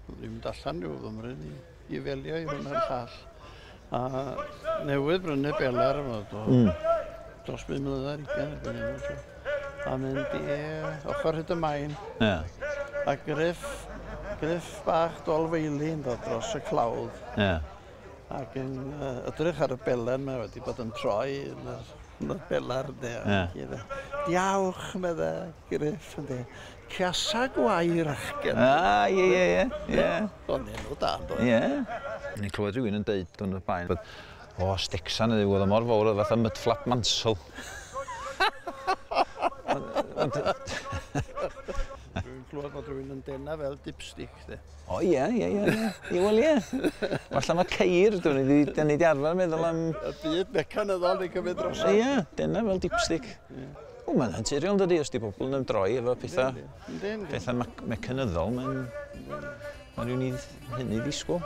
Dwi'n mynd allan rhyw fymryn i felio i hwn a'r llall. A newydd brynu belar yma, do. Dros 5 mlynedd ar hugain erbyn hyn, so. A mynd i ochr hyd y main. A Gruff bach Dolfeili yn dod dros y clawdd. Ac yn edrych ar y belen mae wedi bod yn troi yn yr belar, ynde. Diawch, medde Gruff, ynde. Ciasa gwair achgen. Ah, ie, ie, ie. Ie. O'n enw da, yndo? Ie. Ni'n clywed rhywun yn deud yn y blaen bod, o, sticsan ydi, oedd o mor fawr, oedd fatha mudflap Mansell. Dwi'n clywed bod rhywun yn dena fel dipstick, de. O, ie, ie, ie, ie. Ie, wel, ie. Falle mae ceir, dwi'n ni wedi arfer meddwl am... Y byd mecanyddol ni'n cymryd drosodd. Ie, dena fel dipstick. O, mae'n naturiol, dydy, os di pobl yn ymdroi efo pethau, pethau mecanyddol, mae'n rhywun i hynny ddisgwyl.